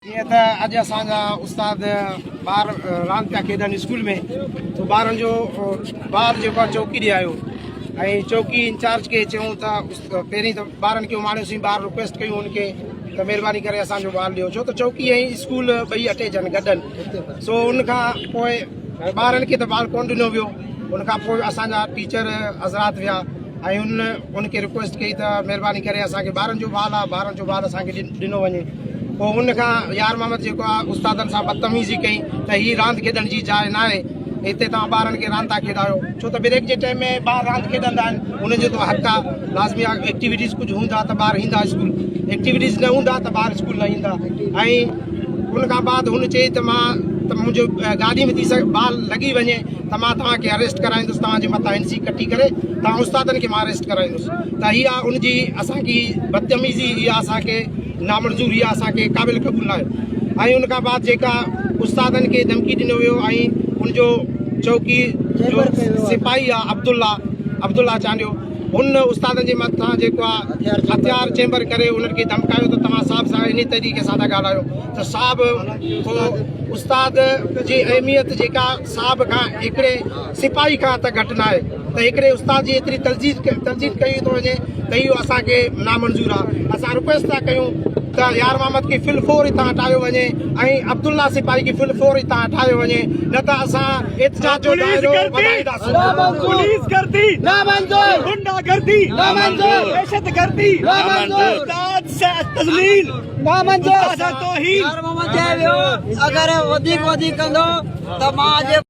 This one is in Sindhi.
جيئن ته اڄ اسان جا استاد ٻار راند پيا کيڏن اسڪول ۾ تو ٻارن جو ٻار جيڪو آهي چوڪي ڏي آيو ۽ چوڪي انچارج کي چيون ته پهرين ته ٻارن کي اماڻيوسين ٻار رڪويسٽ ڪيون ان کي ته مهرباني ڪري اسان جو بال ڏيو ڇو ته چوڪي ۽ اسڪول ٻئي اٽيچ آهن گڏ آهن سو ان کان پوء ٻارن کي ته بال ڪونه ڏنو ويو ان کان پوء اسان جا ٽيچر حضرات ويا ۽ ان ان کي رڪويسٽ ڪئي ته مهرباني ڪري اسان کي ٻارن جو بال آ ٻارن جو بال اسان کي ڏنو وڃي پوء ان کان يار محمد جيڪو آ استادن سان بدتميزي ڪئي ته هي راند کيڏڻ جي جاء نه آهي هتي توهان ٻارن کي راند ٿا کيڏايو ڇو ته بريڪ جي ٽائيم ۾ ٻار راند کيڏندا آهن انهن جو ته حق آ لازمي آ ايڪٽيوٽيز ڪجهه هوندا ته ٻار ايندا اسڪول ايڪٽيوٽيز نه هوندا ته ٻار اسڪول نه ايندا ۽ ان کان بعد هن چئي ته مان ته منهنجو گاڏي ۾ ٿي بال لڳي وڃي ته مان توهان کي اريسٽ ڪرائيندس توهان جي مٿان اين سي ڪٽي ڪري توهان استادن کي مان اريسٽ ڪرائيندس ته اها ان جي اسان کي بدتميزي اها اسان کي نامنظور اها اسان کي قابل قبول ناهي ۽ ان کان بعد جيڪا استادن کي ڌمڪي ڏنو ويو ۽ ان جو چوڪي جو سپاهي آ عبدالله عبدالله چانڊيو هن استادن جي مٿان جيڪو آ هٿيار چيمبر ڪري انهن کي ڌمڪايو ته توهان صاحب سان انهي طريقي سان ٿا ڳالهايو ته صاحب استاد جي اهميت جيڪا صاحب کان هڪڙي سپاهي کان ته گهٽ ناهي ته هڪڙي استاد جي ايتري تلزيز تلزيز ڪئي ٿو وڃي ته اهو اسان کي نامنظور آهي اسان رڪويسٽ ٿا ڪيون ته يار محمد کي فل فور هتان هٽايو وڃي ۽ عبدالله سپاهي کي فل فور هتان هٽايو وڃي نه ته اسان احتجاج جو دائرو وڌائينداسين. پوليس گردي نامنظور غنڊا گردي نامنظور دهشت گردي نامنظور استاد سي تذليل نامنظور استاد توهين يار محمد چئي ويو اگر وڌيڪ وڌيڪ ڪندو ته مان اڄ.